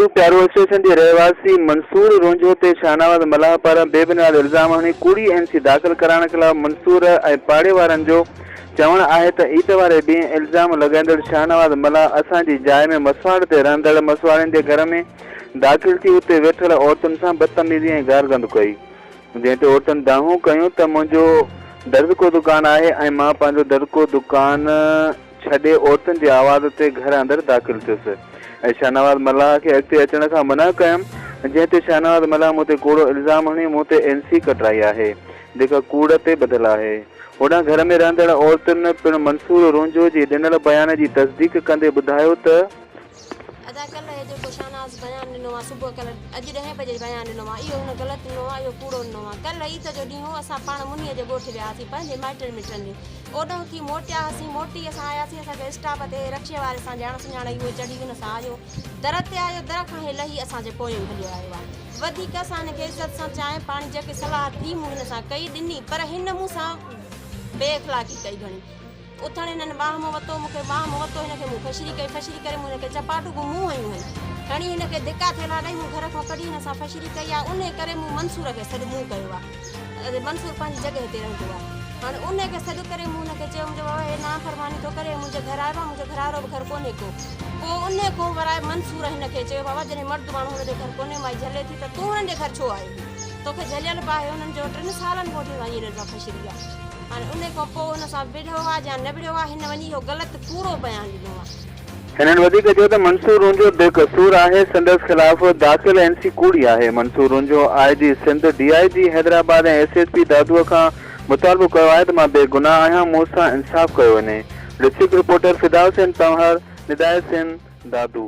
دادو پيارو اسٽيشن جي رهواسي منصور رونجهو تي شاهنواز ملاح پاران بي بنياد الزام هڻي ڪوڙي اين سي داخل ڪرائڻ خلاف منصور ۽ پاڙي وارن جو چوڻ آهي ته عيد واري ڏينهن الزام لڳائيندڙ شاهنواز ملاح اسان جي جاء ۾ مسواڙ تي رهندڙ مسواڙين جي گهر ۾ داخل ٿي اتي ويٺل عورتن سان بدتميزي ۽ گارگند ڪئي جنهن تي عورتن دانهون ڪيون ته منهنجو درزڪو دڪان آهي ۽ مان پنهنجو درزڪو دڪان ڇڏي عورتن جي آواز تي گهر اندر داخل ٿيس ۽ شاهنواز ملاح کي اڳتي اچڻ کان منع ڪيم جنهن تي شاهنواز ملاح مون تي ڪوڙو الزام هڻي مون تي اين سي ڪٽرائي آهي جيڪا ڪوڙ تي ٻڌل آهي. هوڏانهن گهر ۾ رهندڙ عورتن پڻ منصور رونجهو جي ڏنل بيان جي تصديق ڪندي ٻڌايو ته. ادا ڪلهه هي جيڪو شاهناز بيان ڏنو آ صبح ڪلهه اڄ ڏهين بجي بيان ڏنو آ اهو هن غلط ڏنو آ اهو ڪوڙو ڏنو آ ڪلهه عيد جو ڏينهن هو اسان پاڻ منيء جي ڳوٺ ويا هئاسين پنهنجي مائٽن مٽن ڏي اوڏهون ٿي موٽيا هئاسين موٽي اسان آياسين اسان کي اسٽاپ تي رڪشي واري سان ڄاڻ سڃاڻ هئي اهو چڙهي ان سان آيو در تي آيو در کان هي لهي اسان جي پويون هليو آيو آ وڌيڪ اسان هن کي عزت سان چانهه پاڻي جيڪي صلاح ٿي مون هن سان ڪئي ڏني پر هن مون سان بي اخلاقي ڪئي گهڻي اٿڻ هنن ٻانهن مان وتو، مون کي ٻانهن مان وتو، هن کي مون فشري ڪئي، فشري ڪري مون هن کي چپاٽون به مون هنيون هن. کڻي هن کي ڌڪا ٿيلها ڏئي مون گهر کان ڪڍي هن سان فشري ڪئي آ، انهي ڪري مون منصور کي سڏ مون ڪيو آ. منصور پنهنجي جڳهه تي رهندو آ. هاڻي انهي کي سڏ ڪري مون هن کي چيو منهنجو بابا هي نافرماني ٿو ڪري، هي منهنجي گهر آيو آ، منهنجو گهر وارو به گهر ڪونهي ڪو. پوء انهي کان ورائي منصور هن کي چيو بابا جڏهن مرد ماڻهو هن جو گهر ڪونهي مائي جهلي ٿي ته تون هنن جي گهر ڇو آيو هين؟ توکي جهليل به آهي هنن جو ٽن سالن کان وٺي سائين هنن سان فشري آ. هاڻي انهي کان پوء هن سان وڙهيو آ يا نه وڙهيو آ، هن وڃي اهو غلط ڪوڙو بيان ڏنو آ. هنن وڌيڪ چيو ته منصور رونجهو بي قصور آهي، سندس خلاف داخل اين سي ڪوڙي آهي. Mansoor Ranjho I G Sindh, D I G Hyderabad ۽ S S P دادوء کان مطالبو ڪيو آهي ته مان بي گناهه آهيان، مون سان انصاف ڪيو وڃي. District reporter Fida Hussain Panhwar, نداء Sindh, Dadu.